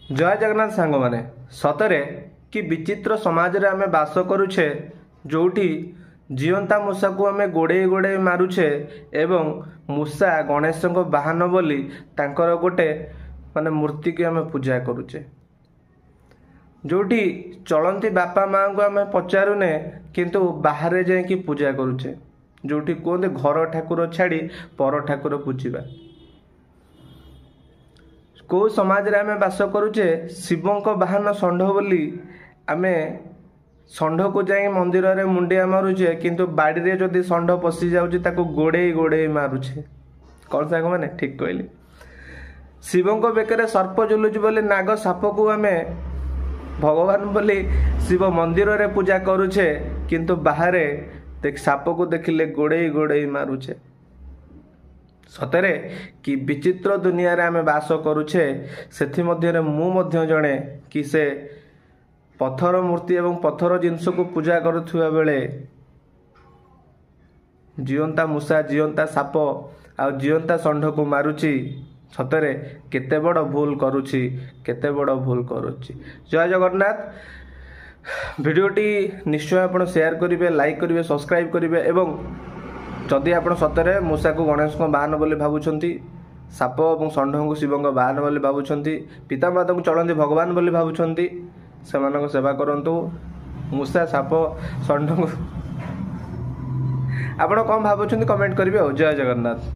ଜୟ ଜଗନ୍ନାଥ ସାଙ୍ଗମାନେ। ସତରେ କି ବିଚିତ୍ର ସମାଜରେ ଆମେ ବାସ କରୁଛେ, ଯେଉଁଠି ଜିଅନ୍ତା ମୂଷାକୁ ଆମେ ଗୋଡ଼େଇ ଗୋଡ଼େଇ ମାରୁଛେ ଏବଂ ମୂଷା ଗଣେଶଙ୍କ ବାହନ ବୋଲି ତାଙ୍କର ଗୋଟେ ମାନେ ମୂର୍ତ୍ତିକୁ ଆମେ ପୂଜା କରୁଛେ। ଯେଉଁଠି ଚଳନ୍ତି ବାପା ମାଆଙ୍କୁ ଆମେ ପଚାରୁନେ, କିନ୍ତୁ ବାହାରେ ଯାଇକି ପୂଜା କରୁଛେ। ଯେଉଁଠି କୁହନ୍ତି ଘର ଠାକୁର ଛାଡ଼ି ପର ଠାକୁର ପୂଜିବା। କେଉଁ ସମାଜରେ ଆମେ ବାସ କରୁଛେ, ଶିବଙ୍କ ବାହନ ଷଣ୍ଢ ବୋଲି ଆମେ ଷଣ୍ଢକୁ ଯାଇ ମନ୍ଦିରରେ ମୁଣ୍ଡିଆ ମାରୁଛେ, କିନ୍ତୁ ବାଡ଼ିରେ ଯଦି ଷଣ୍ଢ ପଶି ଯାଉଛି ତାକୁ ଗୋଡ଼େଇ ଗୋଡ଼େଇ ମାରୁଛେ। କ'ଣ ସାଙ୍ଗମାନେ, ଠିକ୍ କହିଲି? ଶିବଙ୍କ ବେକରେ ସର୍ପ ଝୁଲୁଛି ବୋଲି ନାଗ ସାପକୁ ଆମେ ଭଗବାନ ବୋଲି ଶିବ ମନ୍ଦିରରେ ପୂଜା କରୁଛେ, କିନ୍ତୁ ବାହାରେ ସାପକୁ ଦେଖିଲେ ଗୋଡ଼େଇ ଗୋଡ଼େଇ ମାରୁଛେ। ସତରେ କି ବିଚିତ୍ର ଦୁନିଆରେ ଆମେ ବାସ କରୁଛେ। ସେଥିମଧ୍ୟରେ ମୁଁ ମଧ୍ୟ ଜଣେ କି ସେ ପଥର ମୂର୍ତ୍ତି ଏବଂ ପଥର ଜିନିଷକୁ ପୂଜା କରୁଥିବା ବେଳେ ଜିଅନ୍ତା ମୂଷା, ଜିଅନ୍ତା ସାପ ଆଉ ଜିଅନ୍ତା ଷଣ୍ଢକୁ ମାରୁଛି। ସତରେ କେତେ ବଡ଼ ଭୁଲ କରୁଛି, କେତେ ବଡ଼ ଭୁଲ କରୁଛି। ଜୟ ଜଗନ୍ନାଥ। ଭିଡ଼ିଓଟି ନିଶ୍ଚୟ ଆପଣ ସେୟାର କରିବେ, ଲାଇକ୍ କରିବେ, ସବସ୍କ୍ରାଇବ୍ କରିବେ ଏବଂ ଯଦି ଆପଣ ସତରେ ମୂଷାକୁ ଗଣେଶଙ୍କ ବାହନ ବୋଲି ଭାବୁଛନ୍ତି, ସାପ ଏବଂ ଷଣ୍ଢଙ୍କୁ ଶିବଙ୍କ ବାହନ ବୋଲି ଭାବୁଛନ୍ତି, ପିତାମାତାଙ୍କୁ ଚଳନ୍ତି ଭଗବାନ ବୋଲି ଭାବୁଛନ୍ତି, ସେମାନଙ୍କ ସେବା କରନ୍ତୁ। ମୂଷା, ସାପ, ଷଣ୍ଢଙ୍କୁ ଆପଣ କ'ଣ ଭାବୁଛନ୍ତି କମେଣ୍ଟ କରିବେ ଆଉ। ଜୟ ଜଗନ୍ନାଥ।